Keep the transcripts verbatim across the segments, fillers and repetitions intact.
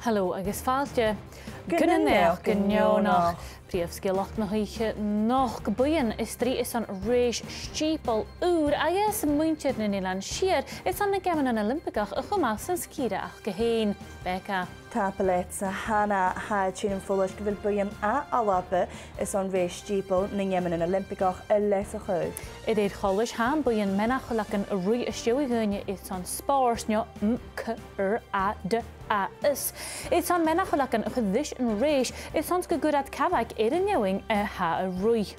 Hello agus fàilte gu na Naidheachdan Neònach. Prìomh sgeulachd na h-oidhche a-nochd: buidheann a' strì airson rèis steeple ùr agus muinntir nan Eilean Siar airson na Geamannan Oilimpigeach a chumail san sgìre aca fhèin. Becca. Tapadh leatsa, Hannah. Tha e a' tighinn am follais gu bheil buidheann à Alba airson rèis steeple nan Geamannan Oilimpigeach a leasachadh. A rèir choltais, tha am buidheann meanbh-chuileagan a' ruith às dèidh dhaoine airson spòrs, no M C R A D A S, airson meanbh-chuileagan a chur ris an rèis airson 's gun cuir iad cabhaig air an fheadhainn a tha a' ruith.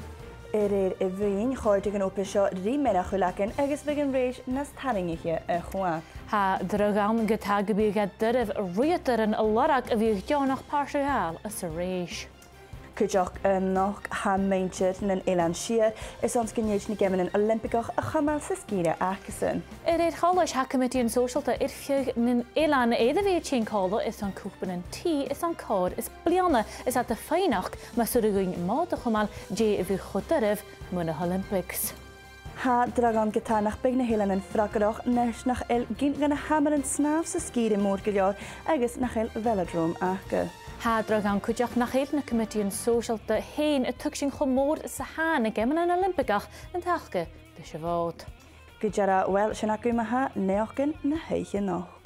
A rèir a' bhuidhinn, chòrdadh an obair seo ri meanbh-chuileagan agus bhiodh an rèis nas tarraingiche a-chaoidh. Tha dragh ann gu bheil e doirbh ruighinn air an lorg a bhiodh deònach pàirt a ghabhail sa rèis. Cuideachd a-nochd, tha muinntir nan Eilean Siar airson 's gun tèid na Geamannan Oilimpigeach a chumail san sgìre acasan. A rèir choltais, tha comataidhean sòisealta air feadh nan eilean air a bhith a' tighinn còmhla airson cupannan tì airson còrr is bliadhna, is iad a' faighneachd, mas urrainn dhuinn mòd a chumail, dè a bhiodh cho doirbh mu na h-Olympics. Tha dragh ann ge-tà nach biodh na h-eileanan freagarrach, a-nis nach eil gin de na h-amairean snàmh san sgìre mòr gu leòr agus nach eil velodrome aca. Tha dragh ann cuideachd nach eil na comataidhean sòisealta fhèin a' tuigsinn cho mòr 's a tha na Geamannan Oilimpigeach an-dràsta ris a' Mhòd. Gu dearbh, uill, sin agaibh ma-thà naidheachdan na h-oidhche a-nochd.